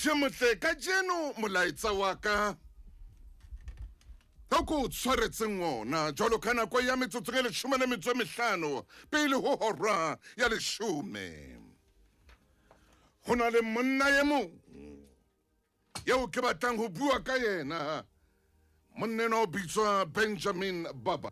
Motho e motle, kajeno molaetsa wa ka ka ko o tshwaretseng ona jwalo ka nako ya metsotso e 15 pele ho hora ya 10. Ho na le monna e mong eo ke batlang ho bua ka yena. Monna enwa o bitswa Benjamin Baba.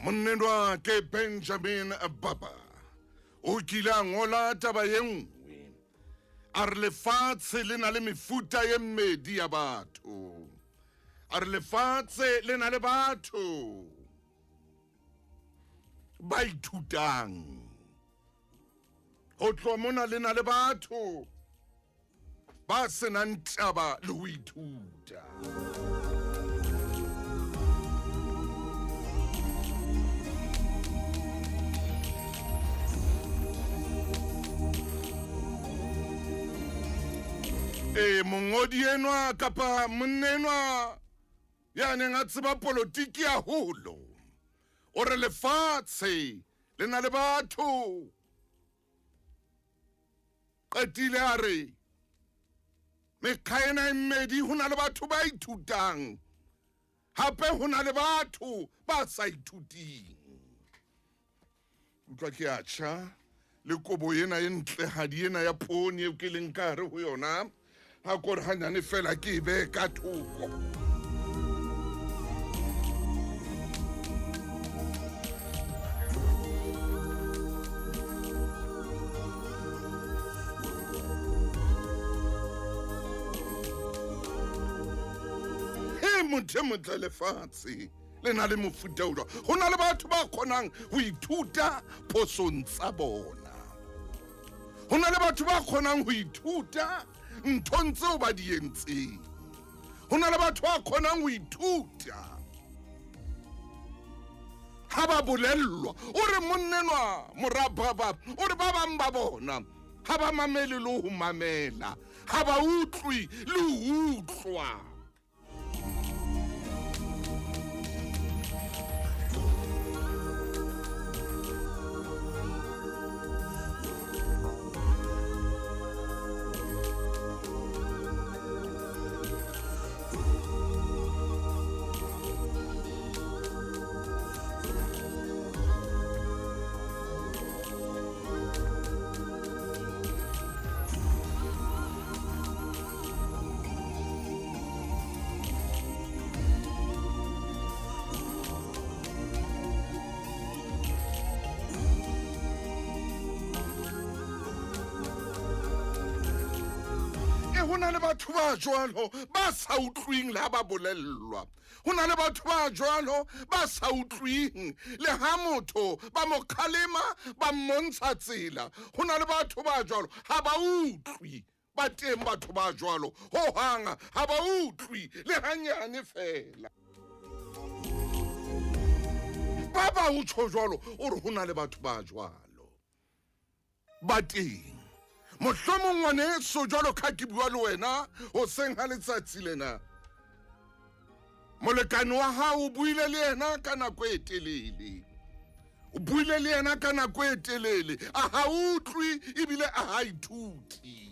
Monnenwa ke Benjamin Baba. O kile a ngola taba ye nngwe. A re lefatshe le na le mefuta e mmedi ya batho. A re lefatshe le na le batho ba ithutang. Ho tloha mona le na le batho ba senang taba le ho ithuta. E mongodi enwa kapa monna enwa ya neng a tseba politiki haholo, o re lefatshe le na le batho. Qetile a re mekga ena e mmedi, ho na le batho ba ithutang, hape ho na le batho ba sa ithuting. Utlwa ke a tjha le kobo ena e ntlehadi ena ya poone eo ke leng ka hare ho yona, ha ko re hanyane fela ke e behe ka thoko. He motho e motle, lefatshe le na le mofuta o jwang. Ho na le batho ba kgonang ho ithuta phosong tsa bona. Ho na le batho ba kgonang ho ithuta nthong tseo ba di entseng. Ho na le batho ba kgonang ho ithuta ha ba bolellwa. O re monnenwa mora Baba, o re ba bang ba bona ha ba mamele le ho mamela, ha ba utlwe le ho utlwa. Ho na le batho ba jwalo ba sa utlwing le ha ba bolellwa. Ho na le batho ba jwalo ba sa utlwing le ha motho ba mo kgalema, ba mmontsha tsela. Ho na le batho ba jwalo ha ba utlwi. Ba teng batho ba jwalo ho hang ha ba utlwi le hanyane fela. Ba ba o tjho jwalo, o re ho na le batho ba jwalo ba teng. Mohlomong ngwaneso jwalo ka ke bua le wena hoseng ha letsatsi lena, molekane wa hao o buile le yena ka nako e telele, o buile le yena ka nako e telele, a ha utlwi ebile a ha ithuti.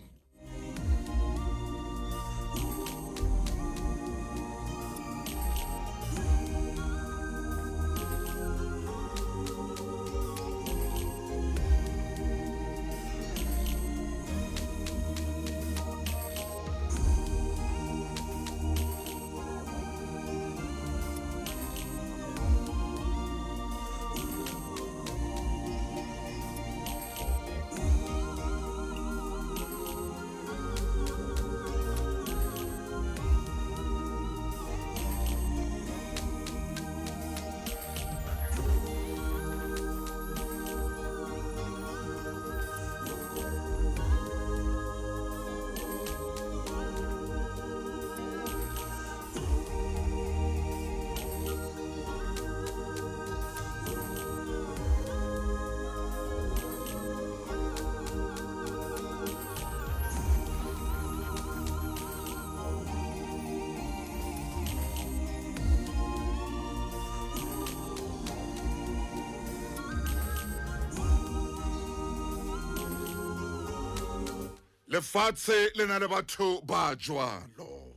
Lefatshe le na le batho ba jwalo.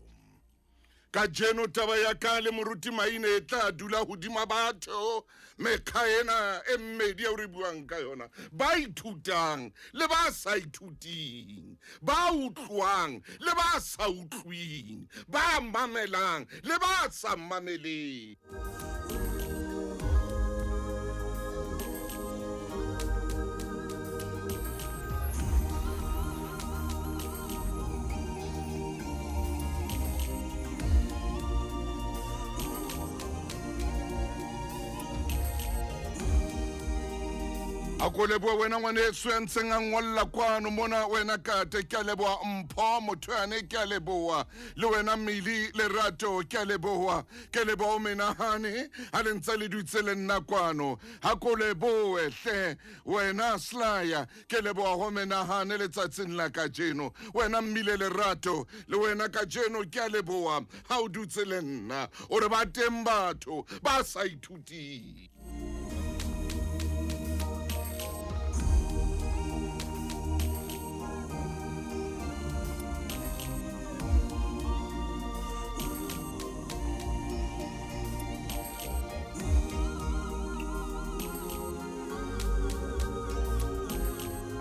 Kajeno taba ya ka le moruti Maine e tla dula hodima batho, mekga ena e mmedi eo re buang ka yona, ba ithutang le ba sa ithuting, ba utlwang le ba sa utlwing, ba mamelang le ba sa mameleng. A ko leboha wena ngwaneso ya ntseng a ngolla kwano mona, wena kate, ke a leboha Mpho motho yane, ke a leboha le wena Mili Lerato, ke a leboha, ke leboha o menahane ha le ntse le dutse le nna kwano. Ha ko lebohe hle wena Slaya, ke leboha ho menahane letsatsing la kajeno. Wena Mmile Lerato, le wena kajeno ke a leboha ha o dutse le nna. O re ba teng batho ba sa ithuting.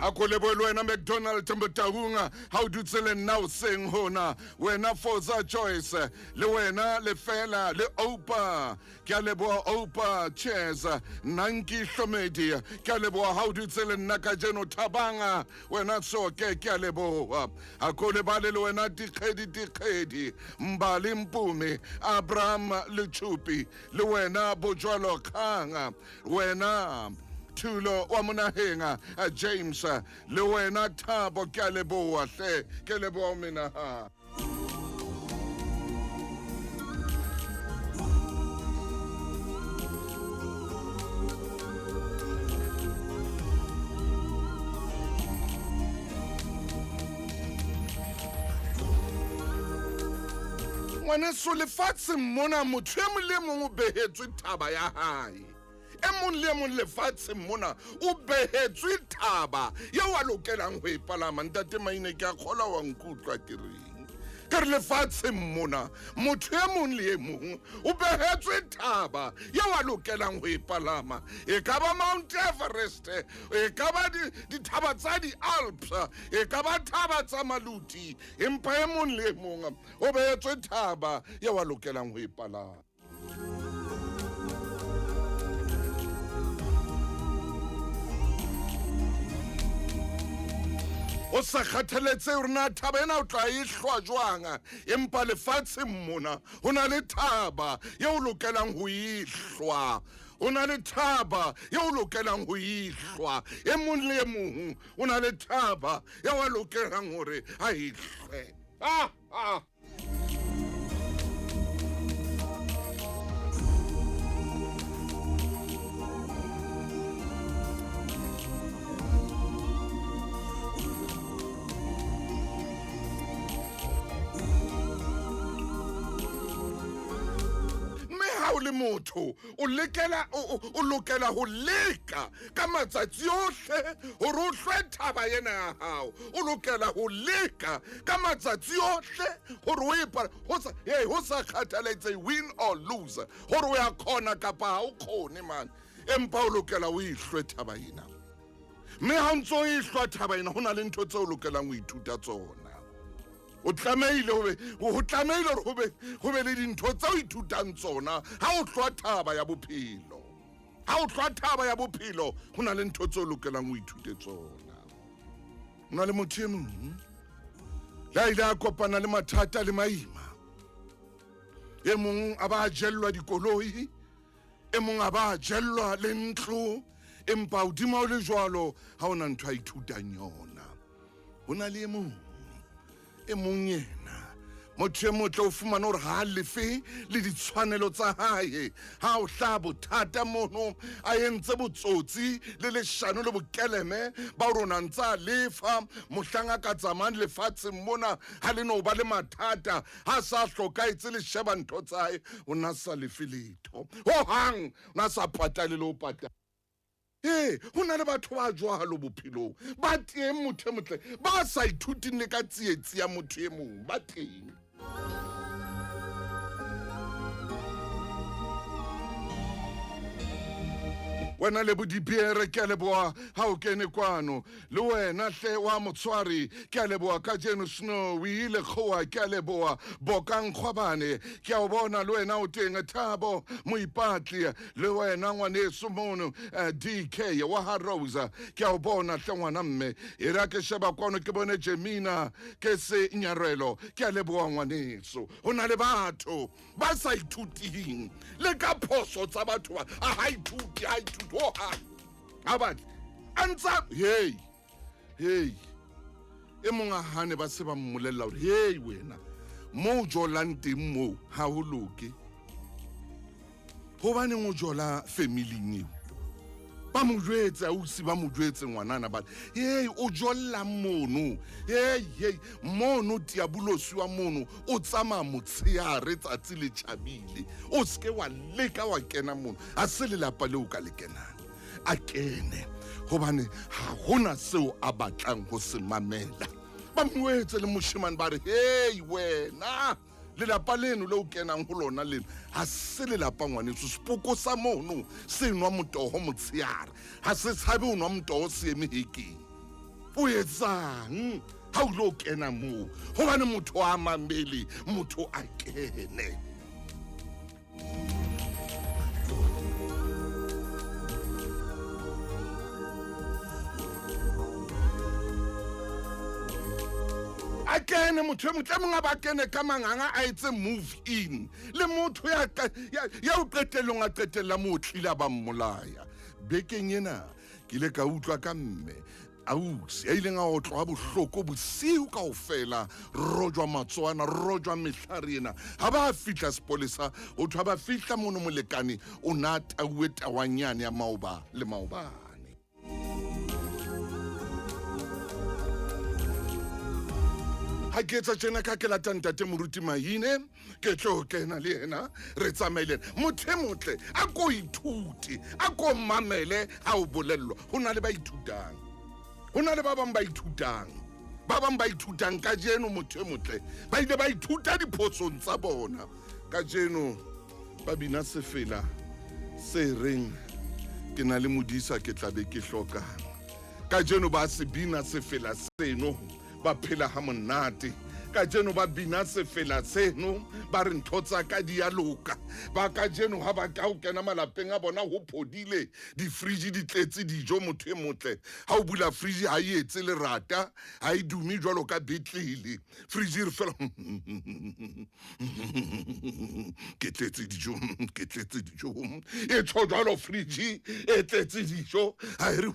A ko lebohe le wena McDonald Motaung ha o dutse le nna hoseng hona, wena Forza Joyce, le wena Lefela le Opa, ke a leboha Opa Cheers, Nanki Hlomedi, ke a leboha ha o dutse le nna kajeno. Thabanga wena Soke, ke a leboha. A ko lebale le wena Dikgedi Dikgedi, Mbali Mpumi, Abraham Lechupi, le wena Bojwalo Khanga, wena Thulo wa Monaheng, James, le wena Thabo, ke a leboha hle, ke leboha mina ha. Ngwaneso, lefatsheng mona motho e mong le mong o behetswe thaba ya hae. E mong le mong lefatsheng mona o behetswe thaba eo a lokelang ho e palama. Ntate Maine, ke a kgolwa wa nkutlwa ke reng. Ke re lefatsheng mona motho e mong le e mong o behetswe thaba eo a lokelang ho e palama. E ka ba Mount Everest, e ka ba dithaba tsa di-Alps, e ka ba thaba tsa Maluti, empa e mong le e mong o behetswe thaba eo a lokelang ho e palama. O sa kgathaletse hore na thaba ena o tla e hlwa jwang, empa lefatsheng mona ho na le thaba eo o lokelang ho e hlwa. O na le thaba eo o lokelang ho e hlwa. E mong le e mong o na le thaba eo a lokelang hore a e hlwe. Ah, ah. Le motho o lekela o lokela ho leka ka matsatsi ohle hore o hlwe thaba ena ya hao. O lokela ho leka ka matsatsi ohle hore o e ho sa kgathaletse win or lose, hore o ya khona kapa ha o khone man, empa o lokela o e hlwe thaba ena. Mme ha ntso e hlwa thaba ena, ho na le ntho tseo o lokelang ho ithuta tsona. O tlamehile ho tlamehile hore ho be le dintho tseo o ithutang tsona ha o hlwa thaba ya bophelo. Ha o hlwa thaba ya bophelo, ho na le ntho tseo o lokelang ho ithute tsona. Ho na le motho e mong ya ile a kopana le mathata le maima. E mong a ba jellwa dikoloi, e mong a ba jellwa le ntlo, empa hodima o le jwalo ha ona ntho a ithutang yona. Ho na le e mong e mong yena motho e motle o fumana hore ha a lefe le ditshwanelo tsa hae. Ha o hlaha bothata mono, a entse botsotsi le leshano le bokeleme ba rona ntse a lefa. Mohlang a ka tsamayang lefatsheng mona ha le no ba le mathata, ha sa hlokahetse le sheba ntho tsa hae, o na sa lefe letho hohang, o na sa patale le ho patala. Ee, ho na le batho ba jwalo bophelong, ba teng motho e motle, ba sa ithuting le ka tsietsi ya motho e mong, ba teng. Wena le bodipiere, ke a leboha ha o kene kwano. Le wena hle wa motshwari, ke a leboha kajeno. Snowy Lekgowa, ke a leboha. Bokang Kgwabane, ke a o bona le wena o teng. Thabo Moipatli, le wena ngwaneso mono, DK wa ha Rosa, ke a o bona hle ngwana mme. E re ke sheba kwano ke bone Jemina ke se Nyarelo, ke a leboha ngwaneso. Ho na le batho ba sa ithuting le ka phoso tsa batho ba a ha ithute, ha ithute ho hang, ha batle a ntsa hey hey e mong a hane ba se ba mmolella hore hey wena mo o jolang teng moo ha ho loke, hobaneng o jola familing eo? Ba mo jwetse ausi, ba mo jwetse ngwanana, ba hey o jollang mono, hey hey mono diabolosi wa mono o tsamaya motshehare tsatsi le tjhabile, o seke wa leka wa kena mono, ha se lelapa leo ka le kenang. A kene hobane ha hona seo a batlang ho se mamela. Ba mo etse le moshemane ba re hey wena lelapa leno le o kenang ho lona leno ha se lelapa ngwaneso, sepoko sa mono se nwa motoho motshehare, ha se tshabe o nwa motoho se eme hekeng. O etsang ha o lo kena moo? Hobane motho a mamele, motho a kene. A kene motho e motle mong a ba kene ka manganga a etse move in le motho ya o qetellong a qetella moo tlile a ba mmolaya. Bekeng ena ke ile ka utlwa ka mme ausi ya ileng a otlwa bohloko bosiu kaofela, rojwa matswana, rojwa mehlare ena. Ha ba fihla sepolesa, ho thwe ha ba fihla mono molekane o na tauwe tawanyane ya maoba le maobane. Ha ke etsa tjena ka ke lata ntate Moruti Mahine, ke tlo kena le yena re tsamaile. Motho e motle a ko ithute, a ko mamele ha o bolellwa. Ho na le ba ithutang, ho na le ba bang ba ithutang, ba bang ba ithutang kajeno. Motho e motle ba ile ba ithuta diphosong tsa bona, kajeno ba bina sefela se reng ke na le modisa ke tla be ke hlokang. Kajeno ba se bina sefela seno, ba phela ha monate. Kajeno ba bina sefela seno, ba re ntho tsa ka di a loka. Ba kajeno ha ba ka o kena malapeng a bona ho phodile, di-fridge di tletse dijo. Motho e motle ha o bula fridge ha e etse lerata, ha e dume jwalo ka betlele. Fridge e re fela ke tletse dijo, ke tletse dijo, e tsho jwalo fridge e tletse dijo, ha e re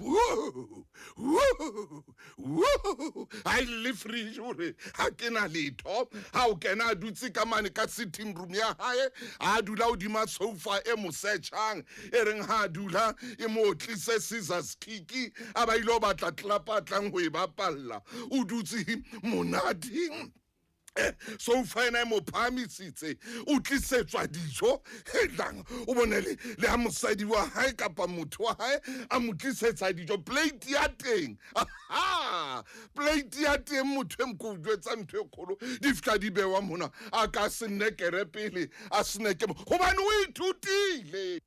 ha e le fridge hore ha ke na letho. Ha o kena a dutse ka mane ka sitting room ya hae, a dula hodima sofa e mo setjhang, e reng ha a dula e mo tlise scissors kick, a ba ile ho batla tlelapa a tlang ho e bapalla. O dutse monate, sofa ena e mo phahamisitse, o tlisetswa dijo. Helang o bone le ha mosadi wa hae kapa motho wa hae a mo tlisetsa dijo, plate ya teng, aha, plate ya teng motho e mko o jwetsa ntho e kgolo, di fihla di bewa mona, a ka se nnekere pele a seneke, hobane o ithutile.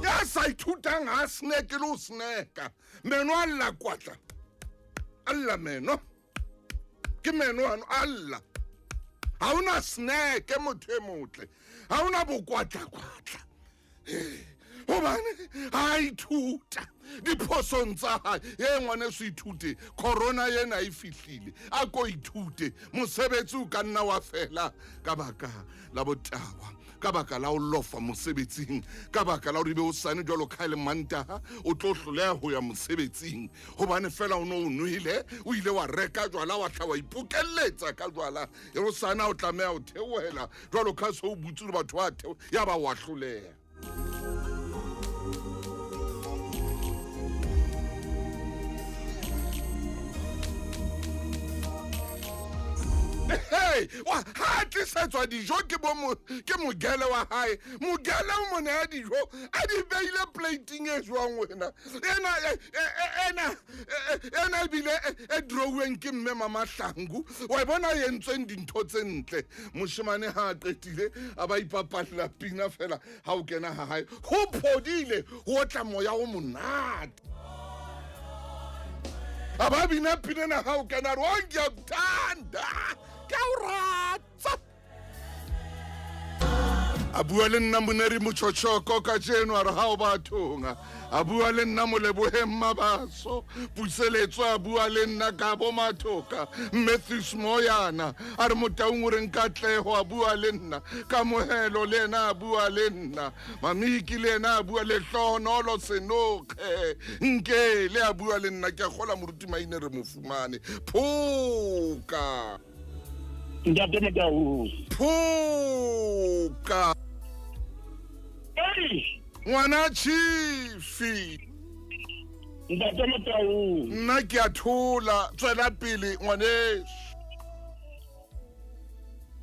Ya sa ithutang ha sneke le ho sneka, meno a lla kwatla, a lla meno, ke meno ano a lla. Ha hona sneke motho e motle, ha hona bokwatla-kwatla, hobane ha ithuta diphosong tsa hae. E ngwaneso ithute, corona ena e fihlile, a ko ithute. Mosebetsi o ka nna wa fela ka baka la botawa, ka baka la ho lofa mosebetsing, ka baka la hore ebe o sane jwalo ka le Mantaha o tlo hloleha ho ya mosebetsing hobane fela o no o nwele, o ile wa reka jwala, wa tla wa ipokelletsa ka jwala, e o sana o tlameha ho theohela jwalo ka se o butse le batho ba theo, ya ba wa hloleha. Hey, wa ha tlisetswa dijo ke bo ke mogele wa hae. Mogele o mo neha dijo a di beile plating e jwang wena. Ena ena ebile e drawing ke mme Mama Hlangu. Wa bona yentsweng dintho tse ntle. Moshemane ha a qetile a ba ipapalla pina fela ha o kena ha hae. Ho phodile ho otla moya o monate. A ba bina pina na ha o kena re o ngiyakuthanda. Ke a o rata. A bua le nna Moneri Mochochoko kajeno a re ha o bathong. A bua le nna Moleboheng Mabaso. Puseletso a bua le nna Kabo Mathoka. Matthews Moyana a re Motaung o reng Katleho a bua le nna. Kamohelo le yena a bua le nna. Mamiki le yena a bua le Hlohonolo Senokge. Nkele a bua le nna. Ke a kgola moruti Maine re mo fumane. Phoka. Ntate Motaung. Phoka. Ei! Ngwana Chifi. Ntate Motaung. Nna ke a thola, tswela pele ngwaneso.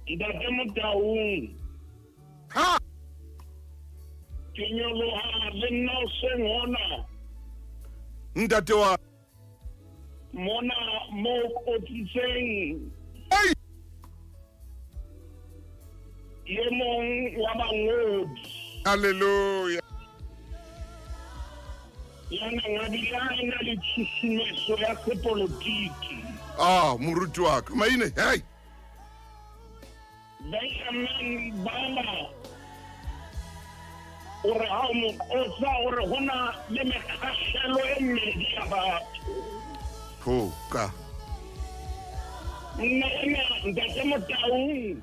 Ntate Motaung. Ha! Ke nyoloha le nna hoseng hona. Ntate wa. Mona mo qotsitseng. Ei! E mong wa bangodi. Hallelujah. Ya nang a bile a ena le tshusumetso ya sepolotiki. Ah, moruti wa ka. Maine, hey. Benjamin Baba o re ha o mo qotsa o re ho na le mekgahlelo e mmedi ya batho. Phoka. Nna ena Ntate Motaung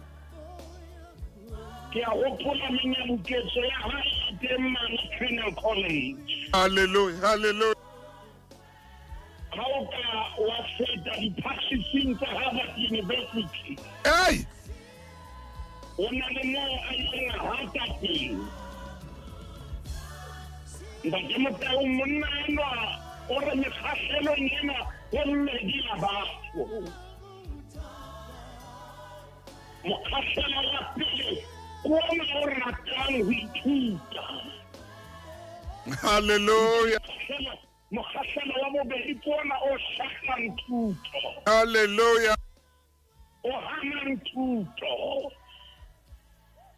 ke a hopola menyabuketso ya hae ya teng mane Penal College. Hallelujah, hallelujah. Ha o ka wa feta diphatlhising tsa Harvard University. Hey! O na le moo a ileng a hata teng. Ntate Motaung monna enwa o re mekgahlelong ena e mmedi ya batho. Mokgahlelo wa pele ke ona o ratang ho ithuta. Hallelujah. Mokgahlelo wa bobedi ke ona o hlahlang thuto. Hallelujah. O hanang thuto.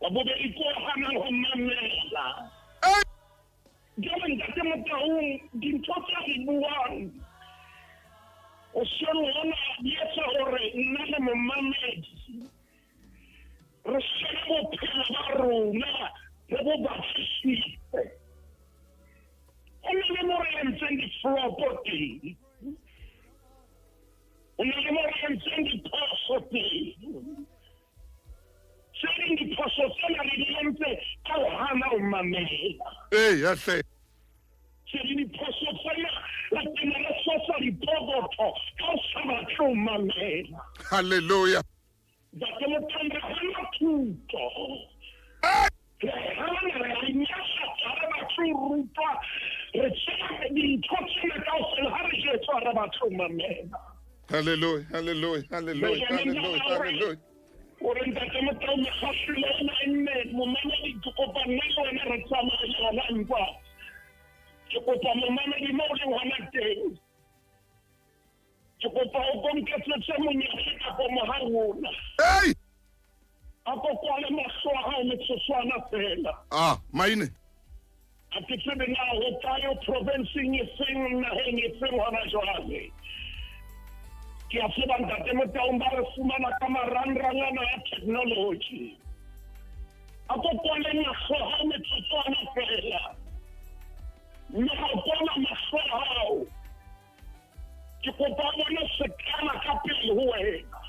Wa bobedi ke o hanang ho mamela. Hey! Jwale Ntate Motaung dintho tse di buang o seng hona di etsa hore nna le momamedi re shebe bophelo ba rona re bo batlisise. Ho na le mo re entseng diflopo teng. Ho na le mo re entseng diphoso teng. Tse ding diphoso tsena re di entse ka ho hana ho mamela. Ee, ya hle. Tse ding diphoso tsena re tena re sosa dipokotho ka ho sa batle ho mamela. Hallelujah. Ntate Motaung re hana thuto. Re hana, re a inyatsa, ha re batle ho rutwa. Re tseba dintho tsena kaofela ha re jwetswa ha re batle ho mamela. Hallelujah, hallelujah, hallelujah, Benjamin hallelujah, Baba o re hallelujah. O re Ntate Motaung mekgahlelo ena e mme momamedi ke kopa nna le wena re tsamaye le yona empa ke kopa momamedi mo o leng hona teng. Ke kopa o ko nketsetse monyetla kapa mohau ona. Hey! A ko kwale mahlo a hao metsotswana fela. Ah, Maine. Ha ke tsebe na ho kae o provinceng e feng, naheng e feng hona jwale. Ke a tseba Ntate Motaung ba re fumana ka marangrang ana a technology. A ko kwale mahlo a hao metsotswana fela. Mme ha o kwala mahlo a hao, ke kopa o bone sekala ka pele ho wena.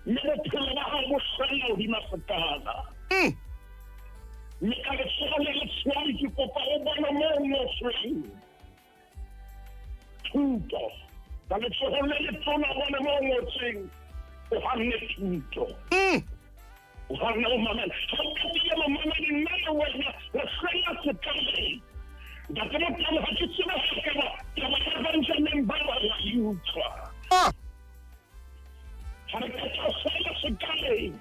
Mme bophelo ba hao bo hlwella hodima sekala. Mme ka letsoho le letshehadi ke kopa o bone moo o ngotsweng thuto. Ka letsoho le letona o bone moo o ngotsweng o hanne thuto. O hanne ho mamela. Ha o qetile momamedi, nna le wena re hlwella sekaleng. Ntate Motaung ha ke tsebe ha ekaba taba ya Benjamin Baba wa e utlwa. Ah! Ha re ka tlosela sekaleng,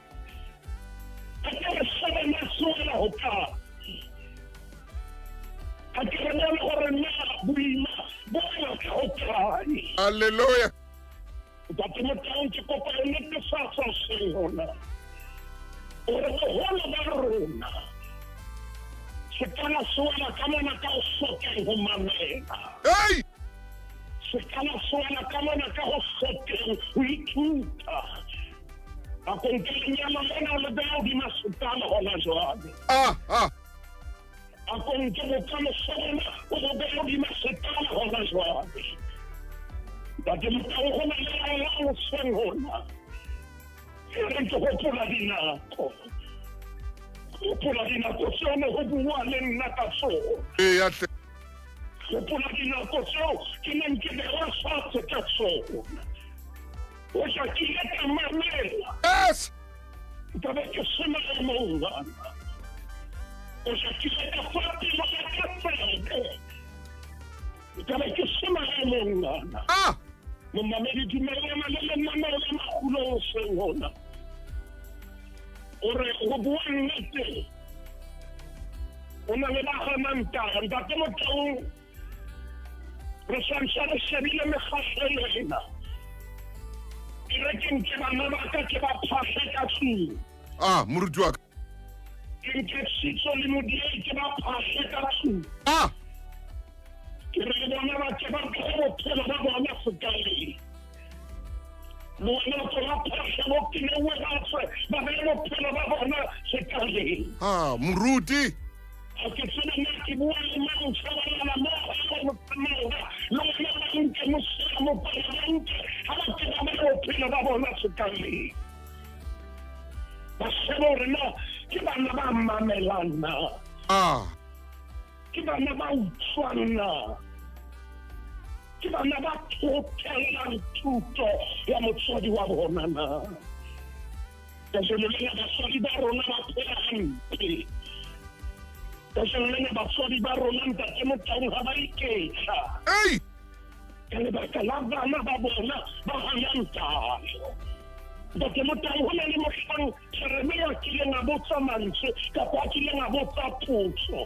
a ke re shebe na se wela hokae. A ke re bone gore na boima bo wela ka hokae. Halleluja. Ntate Motaung, ke kopa o netefatsa hoseng hona gore boholo ba rona sekala se wela ka mona ka ho hlokeng ho mamela. Hey! Sekala se wela ka mona ka ho hlokeng ho ithuta. A ko nke lenyalo lena o le beha hodima sekala hona jwale. Ah, ah. A ko nke bokamoso bona o bo beha hodima sekala hona jwale. Ntate Motaung, ho na le a llang hoseng hona. E re ke hopola dinako. Hopola dinako tseo ne ho bua le nna ka tsona. Eya hle. Hopola dinako tseo ke neng ke bewa fatshe ka tsona. Hoja ke ile ka mamela. Yes. Nka be ke se maemong ana. Hoja ke ile ka fa pelo ya ka tsebe. Nka be ke se maemong ana. Ah. Momamedi, dumellana le lenaneo la makgulo hoseng hona. O re ho bua nnete, o na le ba hanang taba. Ntate Motaung, re santse re shebile mekgahlelo ena. E re ke nke bana ba ka ke ba phahle ka tlung. Ah, moruti wa ka. Ke nke Tshitso le Modiei ke ba phahle ka tlung. Ah. Ke re le bona ba ke ba behe bophelo ba bona sekaleng. Le wena o tlo ba phahle bo Kinewe ba tswe ba behe bophelo ba bona sekaleng. Ah, moruti. Ha ke tsebe na ke bua le mang, Tshabalala mo gae Motsamanga, le wena ba nke Mosea Mopala ba nke ha ba ke ba behe bophelo ba bona sekaleng. Ba shebe hore na ke bana ba mamelang na. Ah. Ke bana ba utlwang na. Ke bana ba thotellang thuto ya motswadi wa bona na. Kajeno lena basadi ba rona ba phela hampe. Kajeno lena batswadi ba rona Ntate Motaung ha ba iketla. Ei! Ka lebaka la bana ba bona ba hanang tayo. Ntate Motaung, ho na le mohlang Jeremia a kileng a botsa mantswe kapa a kileng a botsa potso.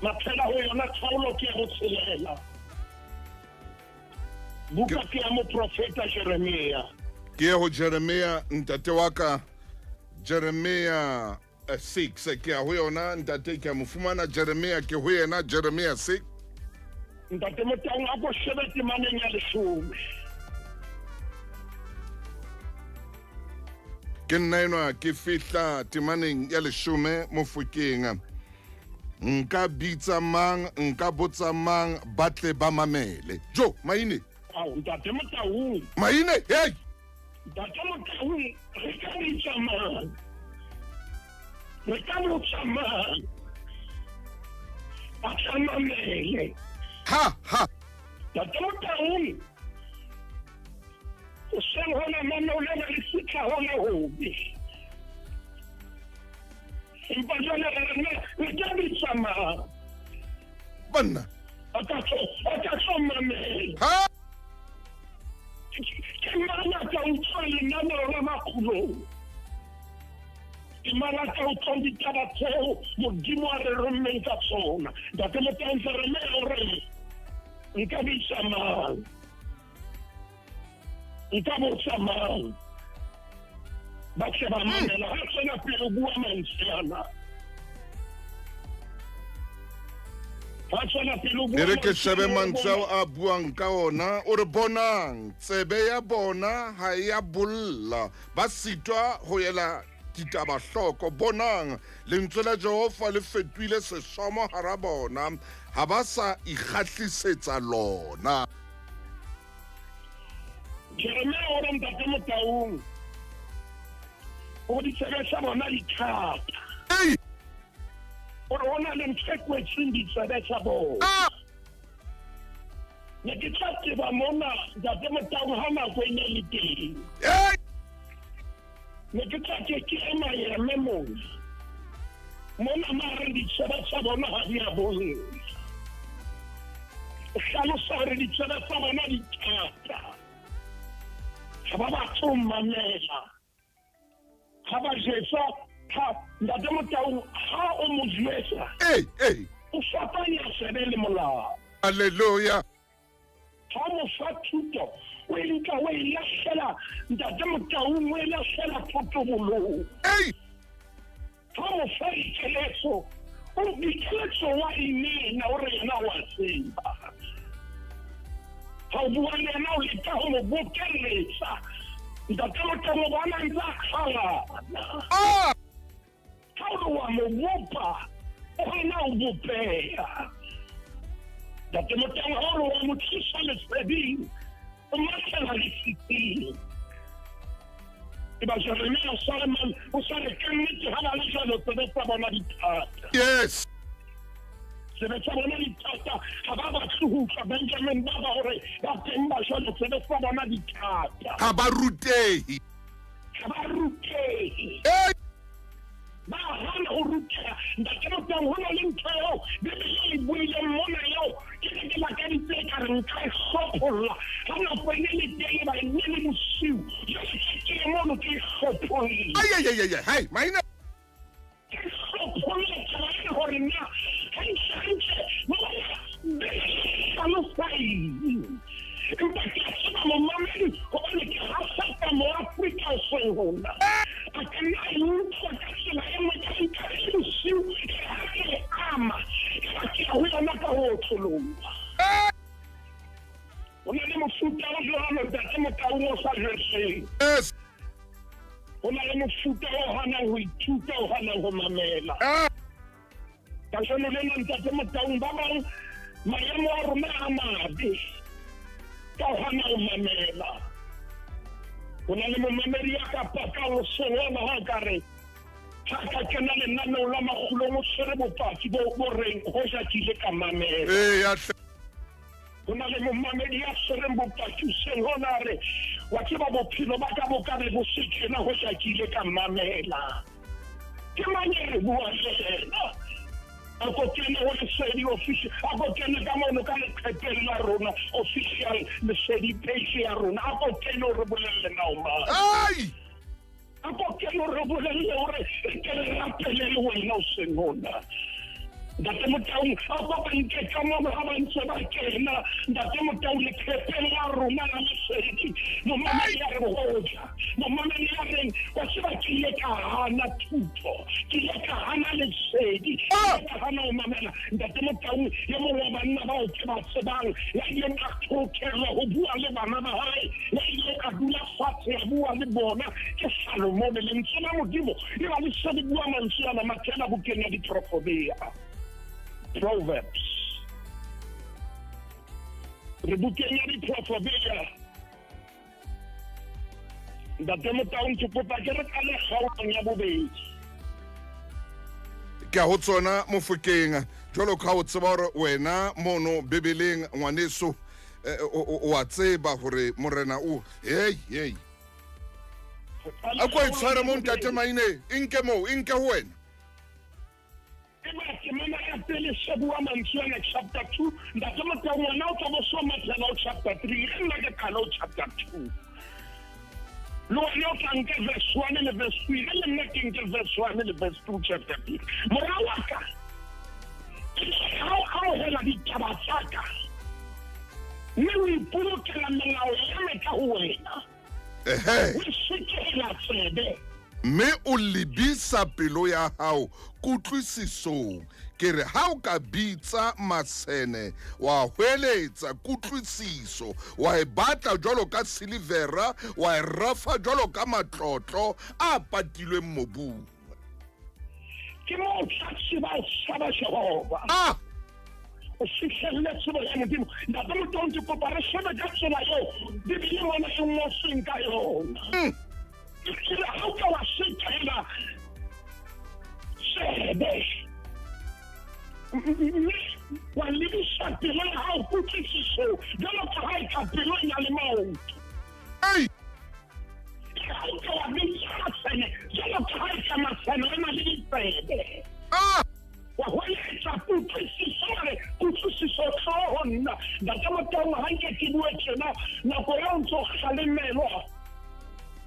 Maphela ho yona kgaolo ke ya botshelela. Buka ke ya moprofeta Jeremia. Ke ye ho Jeremia, ntate wa ka. Jeremia 6 ke ya ho yona, ntate, ke a mo fumana. Jeremia ke ho yena, Jeremia 6. Ntate Motaung, a ko shebe temaneng ya 10. Ke nna enwa ke fihla temaneng ya 10 mofokeng. Nka bitsa mang, nka botsa mang, ba tle ba mamele. Jo, maine. Ao, Ntate Motaung. Maine, hey! Ntate Motaung, re ka bitsa mang? Re ka botsa mang? Ba tla mamele. Ha, ha. Ntate Motaung, hoseng hona mane o lena le fihla hona hobe. Empa jwale re re na re ka bitsa mang? Banna. A ka tlo mamela. Ha! Ke mang a ka utlwa lenaneo la makgulong? Ke mang a ka utlwang ditaba tseo Modimo a re rommeng ka tsona? Ntate Motaung, Jeremia o re, nka bitsa mang? Nka botsa mang? Ba tle ba mamela. Ha tswela pele o bua mantswe ana. Ha tswela pele o bua E re ke mantswe shebe ana, mantswe ao a buang ka ona. O re bonang, tsebe ya bona ha e a bolla, ba sitwa ho ela ditaba hloko. Bonang, lentswe la Jehova le fetohile sesomo hara bona, ha ba sa ikgahlisetsa lona. Jeremia o re Ntate Motaung, o ditsebe tsa bona di thata. Ei! O re ho na le ntho e kwetseng ditsebe tsa bona. Ah! Ne ke tla teba mona Ntate Motaung ha nako e ne le teng. Ei! Ne ke tla ke ke ema eme mona. Mona mare ditsebe tsa bona ha di a bolla. O hlalosa hore ditsebe tsa bona di thata. Ga ba batle ho mamela. Ga ba jwetsa, ntate Motaung, ha o mo jwetsa, o fapanya tsebe le molao. Hallelujah. Ha mo fa thuto, o e nka o e lahlela, ntate Motaung, o e lahlela thotobolong. Ha mo fa dikeletso, o dikeletso wa inena o re yena wa tseba. Ha o bua le yena o leka ho mo bokelletsa. Ntate Motaung o bona ntse a kgalana. Ha o re wa mo bopa, o hana o bopeha. Ntate Motaung ha o re wa mo tlisa leseding, o mathela lefifing. Eba Jeremia o sa re man, o sa re ka nnete ha ba le jwalo tsebe tsa bona di thata. Yes. Tsebe tsa bona di thata, ha ba batle ho utlwa Benjamin ba ba hore ba teng ba jwalo tsebe tsa bona di thata. Ha ba rutehe. Ha ba rutehe. Ba hana ho ruteha. Ntate Motaung, ho na le ntho eo Bibele e buileng mona eo ke ne ke lakaditse e ka re nka e hlopholla. Ha nako e ne le teng e ba e ne le bosiu. Jwale ke ke mono ke e hlopholle. Ai, ai, ai, ai, ai, hai, maina. Ke hlopholle taba ena hore na hantle, hantle, mona Bibele e hlalosa eng. Empa ke a tseba momamedi hobane ke hasatsa Moafrika o seng hona. A ka nna a e utlwa ka tsela e nngwe ka nka e le bosiu e ha ke e ama, e ba ke ya ho yona ka ho otloloha. Ho na le mofuta o jwalo, Ntate Motaung, o sa jwetseng. Yes. Ho na le mofuta o hanang ho ithuta, o hanang ho mamela. Kajeno lena, Ntate Motaung, ba bang maemo a rona a mabe ka ho hana ho mamela. Ho na le momamedi ya ka pakang hoseng hona ha ka re ha ka kena lenaneong la makgulong o tshwere bopaki bo bo reng hoja ke ile ka mamela. Eya hle. Ho na le momamedi ya tshwereng bopaki hoseng hona a re wa tseba bophelo ba ka bo ka be bo se tjena hoja ke ile ka mamela. Ke mang e re buang le yena? A ko kene ho Lesedi official, a ko kene ka mono ka leqhepeng la rona official Lesedi page ya rona. A ko kene o re bolelle na o mang. Ai! A ko kene o re bolelle hore re ke re rapele le wena o seng hona. Ntate Motaung, a ko ba nke ka mono ha ba ntse ba kena. Ntate Motaung, leqhepeng la rona la Lesedi. Momamedi ya re hoja. Momamedi ya reng, wa tseba ke ile ka hana thuto, ke ile ka hana lesedi, ke ile ka hana ho mamela. Ntate Motaung, e mong wa banna bao ke ba tsebang, ya ileng a thokelwa ho bua le bana ba hae, ya ileng a dula fatshe a bua le bona, ke Salomone. Lentswe la Modimo le ba le se le bua mantswe ana mathela bukeng ya Diproverbia. Proverbs. Re bukeng ya Diproverbia. Ntate Motaung, ke kopa ke re qale kgaolong ya bobedi. Ke a ho tsona Mofokeng, jwalo ka o tseba hore wena mono Bibeleng ngwaneso, o a tseba hore morena o hey hey. A ko itshware mo ntate Maine, e nke moo, e nke ho wena. Eba temana ya pele se bua mantswe ana chapter 2, ntate Motaung wena o tla bo so mathela ho chapter 3, e nna ke qala ho chapter 2. Le wena o tla nke verse 1 le verse 2, e le nna ke nke verse 1 le verse 2 chapter 2. Mora wa ka, ha o amohela ditaba tsa ka, mme o ipolokela melao ya me ka ho wena. Ehe. O sekehela tsebe. Mme o lebisa pelo ya hao kutlwisisong. Ke re ha o ka bitsa masene, wa hweletsa kutlwisiso, wa e batla jwalo ka silivera, wa e rafa jwalo ka matlotlo a patilweng mobung. Ke moo o tla tseba ho tshaba Jehova. Ah! O fihlelle tsebo ya Modimo. Ntate Motaung, ke kopa re shebe ka tsela eo Bibele mona e ngotsweng ka yona. Tsela ha o ka wa sekela tsebe, mme wa lebisa pelo ya hao kutlwisisong, jwalo ka ha eka pelo e na le maoto. Ei! Ha o ka wa bitsa masene, jwalo ka ha eka masene a na le ditsebe. Ah! Wa hweletsa kutlwisiso, wa re, kutlwisiso tlo ho nna. Ntate Motaung, ha nke ke bue tjena, nako eo ntso kgalemelwa,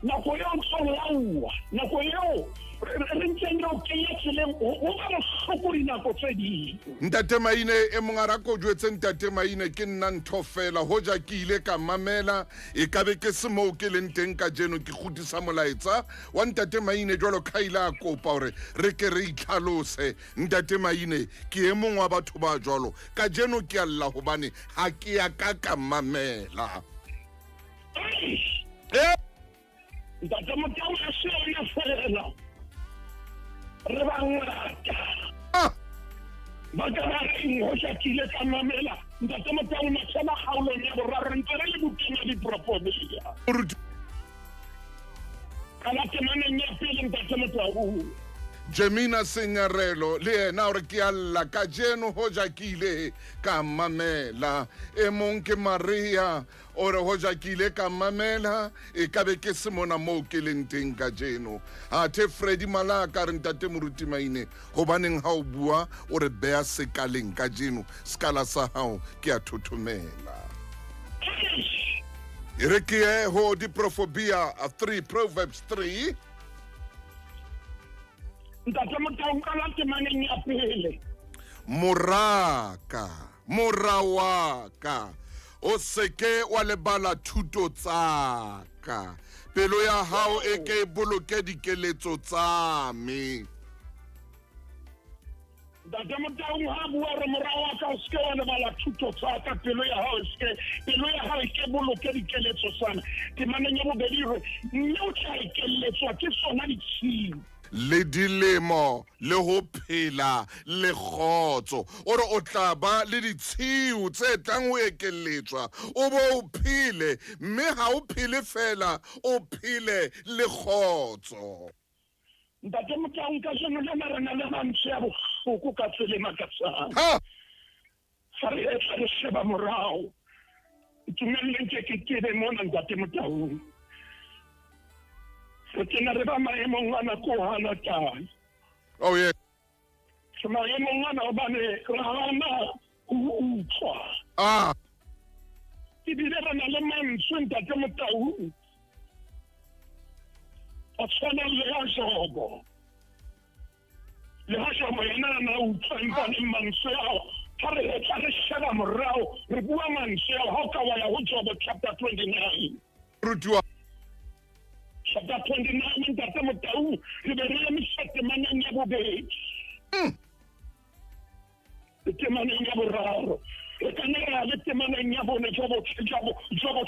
Nako eo ntso lauwa, nako eo re ntseng re o kenya tseleng, o ba bohloko dinako tse ding. Ntate Maine e mong a rako jwetse Ntate Maine ke nna ntho fela hoja ke ile ka mamela e ka be ke se moo ke leng teng kajeno. Ke kgutlisa molaetsa wa Ntate Maine jwalo ka ile a kopa hore re ke re itlhalose. Ntate Maine ke e mong wa batho ba jwalo kajeno, ke a lla hobane ha ke ya ka ka mamela. Ntate Motau a se yona fela, re bangata ba ka ba reng hoja ke ile ka mamela. Ntate Motau mathela kgaolong ya boraro ntse re le bukeng ya diprofobia kana temaneng ya pele. Ntate Motau, Jemina Senyarelo le yena hore ke a lla kajeno hoja ke ile ka mamela. E mong ke Maria o re hoja ke ile ka mamela e ka be ke se mona moo ke leng teng kajeno. Athe Freddy Malaka re Ntate Moruti Maine hobaneng ha o bua o re beha sekaleng kajeno, sekala sa hao ke a thothomela. E re ke ye ho diprofobia 3, Proverbs 3. Ntate Motau qala temaneng ya pele. Moraka, mora wa ka, o seke wa lebala thuto tsa ka, pelo ya hao e ke e boloke dikeletso tsa me. Ntate Motau ha bua re mora wa ka o seke wa lebala thuto tsa ka, pelo ya hao pelo ya hao e ke boloke dikeletso tsana. Temaneng ya bobedi re mme o tla ekeletswa ke sona ditshiu le dilemo le ho phela le kgotso. O re o tla ba le ditshiu tse tlang ho ekeletswa, o bo o phele, mme ha o phele fela, o phele le kgotso. Ntate Motau kajeno lena re na le mantswe a bohloko ka tsela e makatsang. Ha re etla re sheba morao, ntumelleng ke tebe mona Ntate Motau. Re tena re ba maemong ana ko hana kae. Oh yeah. Re maemong ana hobane re hana ho utlwa. Ebile re na le mantswe Ntate Motau a tshwanang le a Jobo. Le ha Jobo yena a na utlwa, empa le mantswe ao ha re etla re sheba morao re bua mantswe ao. Ha o ka wa ya ho Jobo chapter 29. Rutiwa chapter 29 Ntate Motau re be re emisa temaneng ya bobedi. Temaneng ya boraro re ka nna ra le temaneng ya bone. Jobo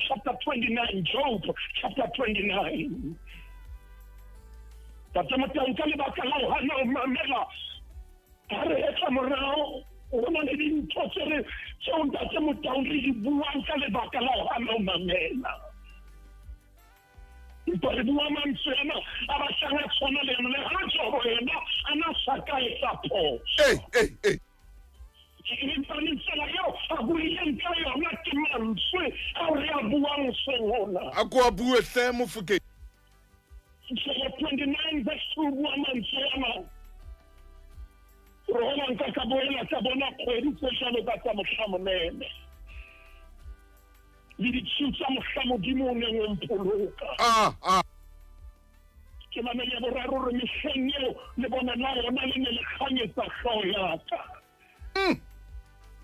chapter 29, Job chapter 29. Ntate Motau ka lebaka la ho hana ho mamela, ha re etla morao ho na le dintho tseo Ntate Motau re di buang ka lebaka la ho hana ho mamela. Empa re bua mantswe ana a batlang a tshwana le yena, le ha Jobo yena a na sa ka etsa phoso. Empa le tsela eo a buileng ka yona ke mantswe ao re a buang hoseng hona. A ko a bue hle Mofokeng. Jobo 29 verse 2 bua mantswe ana. Re hona nka ka boela ka bona kgwedi tse jwalo ka tsa mohlamonene le ditshiu tsa mohla Modimo o neng o mpoloka. Ke maneng ya boraro re mehleng eo le bona la yona le ne le kganyetsa hlooho ya ka.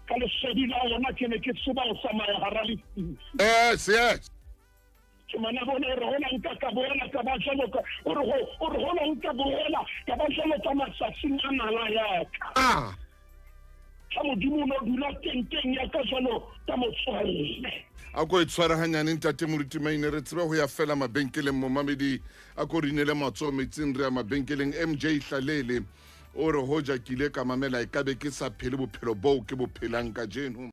Ka lesedi la yona ke ne ke tseba ho tsamaya hara lefifi. Yes, yes. Ke mana bone hore hona nka ka boela ka ba jwalo ka o re hona nka boela ka ba jwalo ka matsatsing a nala ya ka. Ha Modimo o no dula tenteng ya ka jwalo ka motswalle. A ko e tshware hanyane Ntate Moruti Maine, re tsebe ho ya fela mabenkeleng. Momamedi a ko re inele matsoho metsing, re ya mabenkeleng. MJ Hlalele o re hoja ke ile ka mamela e ka be ke sa phele bophelo boo ke bo phelang kajeno.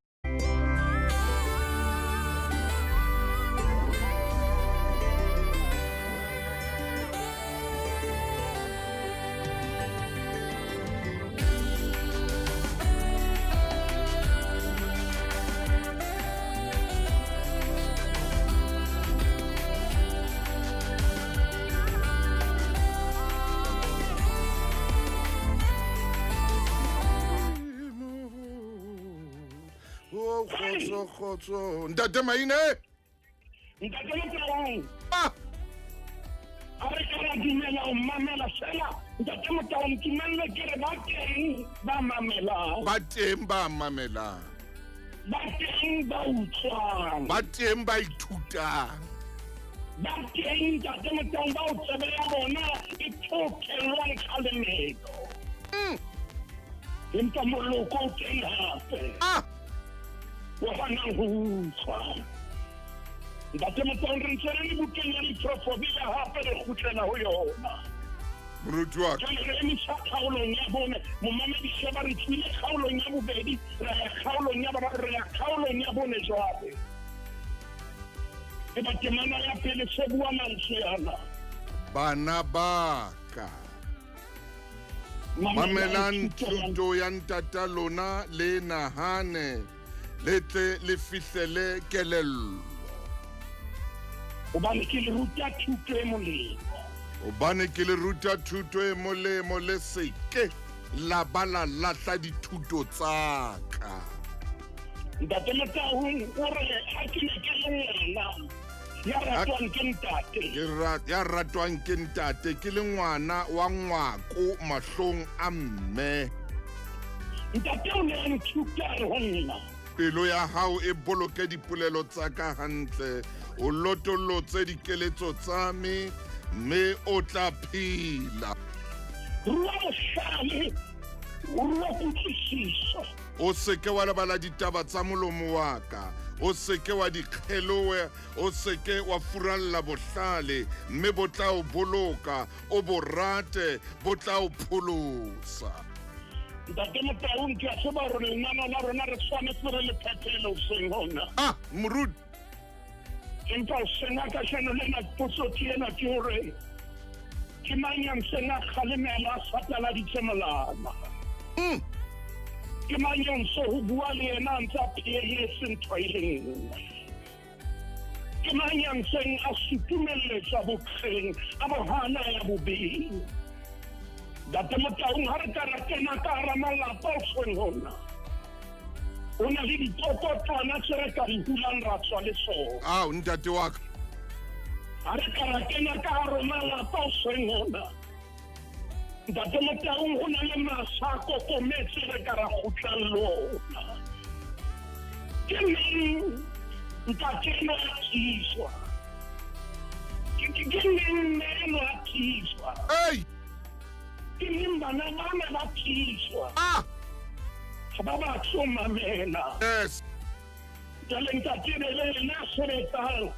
Kgotso Ntate Maine. Ntate Motau. A re ka ra dumela ho mamela fela, Ntate Motaung, ntumelle ke re ba teng ba mamelang. Ba teng ba mamelang. Ba teng ba utlwang. Ba teng ba ithutang. Ba teng, Ntate Motaung, bao tsebe ya bona e thokellwang kgalemelo. Empa moloko o teng hape. O hanang ho utlwa. Ntate Motaung, re ntse re le bukeng ya Liprofobia hape re kgutlela ho yona. Moruti wa ka. Jwale re emisa kgaolong ya bone. Momamedi sheba, re tswile kgaolong ya bobedi, ra ya kgaolong ya boraro, re ya kgaolong ya bone jwale. Eba temana ya pele se bua mantswe ana. Bana ba ka, mamelang thuto ya ntata lona, le nahane, le tle le fihlele kelello. Hobane ke le ruta thuto e molemo. Hobane ke le ruta thuto e molemo, le se ke la ba la lahla dithuto tsa ka. Ntate Motaung o re ha ke ne ke le ngwana ya ratwang ke ntate. Ya ratwang ke ntate, ke le ngwana wa ngwako mahlong a mme. Ntate o ne a nthuta a re ho nna. Pelo ya hao e boloke dipolelo tsa ka hantle, o lotolotse dikeletso tsa me, mme o tla phela. Rua bohlale, o rua kutlwisiso. O se ke wa lebala ditaba tsa molomo wa ka, o se ke wa di kgeloha, o se ke wa furalla bohlale, mme bo tla o boloka, o bo rate, bo tla o pholosa. Ntate Motaung, ke a tseba hore lenano la rona re tshwanetse re le phethele hoseng hona. Moruti. Empa hoseng ha kajeno lena potso ke ena, ke hore ke mang ya ntseng a kgalemela a sataladitse molala? Ke mang ya ntse ho bua le yena a ntse a phehelletse ntho e le nngwe? Ke mang ya ntseng a sutumelletsa botleng a bo hana ya bobeng? Ntate Motaung, ha re ka ra kena ka hara malapa hoseng hona, o na le dikokotlwana tse re ka di hulang ra tswa le tsona. Ao, ntate wa ka. Ha re ka ra kena ka hara malapa hoseng hona, Ntate Motaung, ho na le masa a kokometse re ka ra kgutlang le ona. Ke neng ntate enwa a thiswa? Ke neng mme enwa a thiswa? Ei! Ke neng bana bana ba thiswa? Ha ba batle ho mamela. Yes. Jwale ntate be le yena a sebetsang,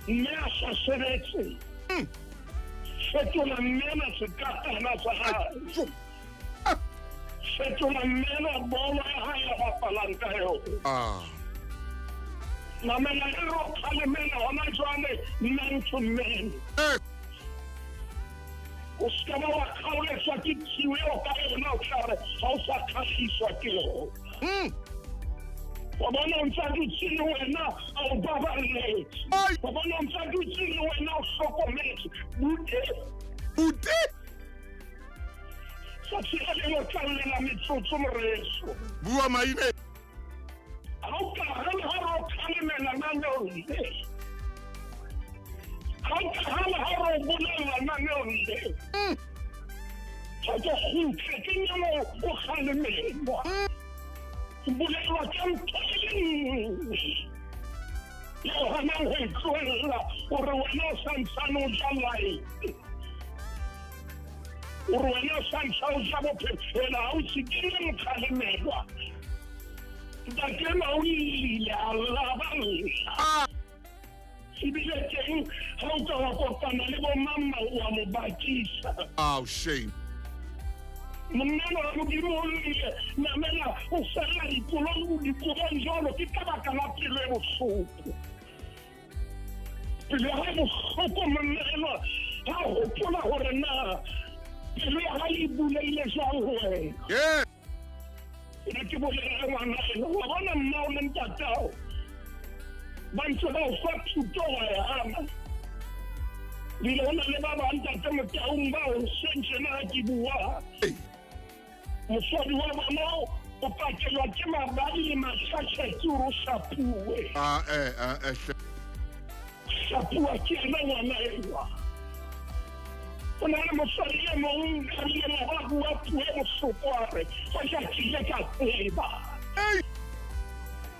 mme a sa sebetse. Fetola mme na sekatana sa hae. Fetola mme na bolo ya hae ya bapalang ka yona. Mamela e re o kgalemela hona jwale, man to man. O se ka ba wa kgaoletswa ke tshiu eo ka yona o tla re ha o sa kgahliswa ke yona. Wa bona o ntsa dutse le wena a o baballetse. Wa bona o ntsa dutse le wena o hlokometse. Butle. Butle. Tsatsi le leng o tla llela metsotso moreso. Bua maine. Ha o ka hana ha re o kgalemela naneong le. Ha o ka hana ha re o bolella naneong le. Ha ke kgutle, ke nyalo o kgalemelwa. Bolelwa ke ntho e le nngwe. Ya o hanang ho e tlohella, hore wena o sa ntsane o ja life. Hore wena o sa ntsa o ja bophelo, wena ha o se ke le mokgalemelwa. Ntate enwa o llile, a lla, a ba lla. Ebile teng ha o ka wa kopana le bo mama wa mo bakisa. Oh, shame. Monna enwa wa Modimo o llile, namela o fella dikolong, dikolong jwalo ke ka baka la pelo e bohloko. Pelo ya hae bohloko monna enwa ha hopola hore na pelo ya hae e buleile jwang ho wena. Yeah. Ne ke bolela ngwana ena, wa bona mmao le ntatao ba ntse ba o fa thuto wa e hana. Ebile ho na le ba bang ntate Motaung ba o seng tjena ha ke bua. Mosadi wa bona o pakelwa ke mabadi le mahlahla ke hore o shapuwe. Shapuwa ke yena ngwana enwa. Ho na le mosadi e mong a ileng a bua puo e bohloko a re, Hoja ke ile ka tseba.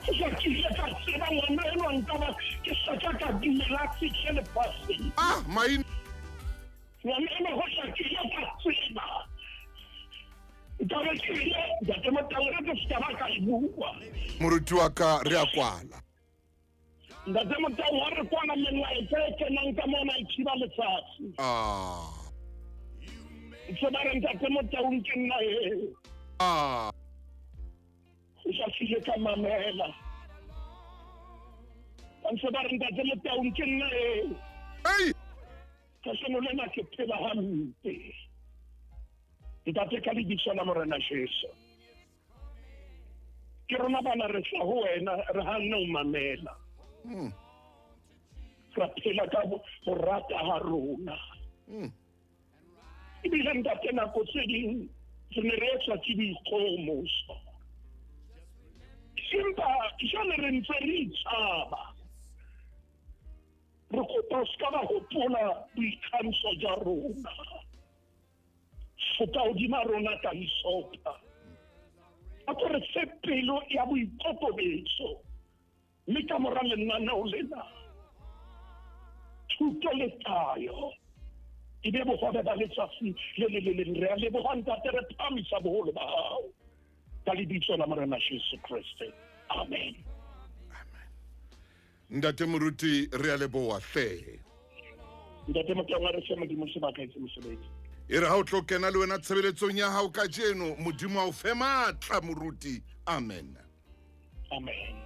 Hoja ke ile ka tseba ngwana enwa nka ba ke sa ka ka dumela a fihle lefatsheng. Ah, maina. Ngwana enwa hoja ke ile ka tseba. Nka be ke ile, Ntate Motau, re ke se ka ba ka e bua. Moruti wa ka, re a kwala. Ntate Motau, ha re kwana melaetsa e kenang ka mona e thiba letsatsi. Ah. Se ba re Ntate Motau ke nna eo. Ah. O sa file ka mamela. Ba ntse ba re Ntate Motau ke nna eo. Ei. Kasheno lena ke phela hampe. Ntate ka lebitso la Morena Jesu. Ke rona bana re tla ho wena re hanne ho mamela. Ra phela ka ho rata ha rona. Ebile ntate nako tse ding re ne re etswa ke boikgohomoso. Empa jwale re ntse re itshaba. Re kopa o ska ba hopola boikgantsho jwa rona. Foka hodima rona ka hisopa. A ko re fe pelo ya boikokobetso, mme ka mora lenaneo lena, thuto le tayo e be bohobe ba letsatsi le le le leng. Re a leboha Ntate, re phahamisa boholo ba hao ka lebitso la Morena Jesu Kreste. Amen. Ntate Moruti, re a leboha hle. Ntate Motau, a re fe Modimo sebaka etse mosebetsi. E re ha o tlo kena le wena tshebeletsong ya hao kajeno, Modimo a o fe matla, Moruti. Amen. Amen.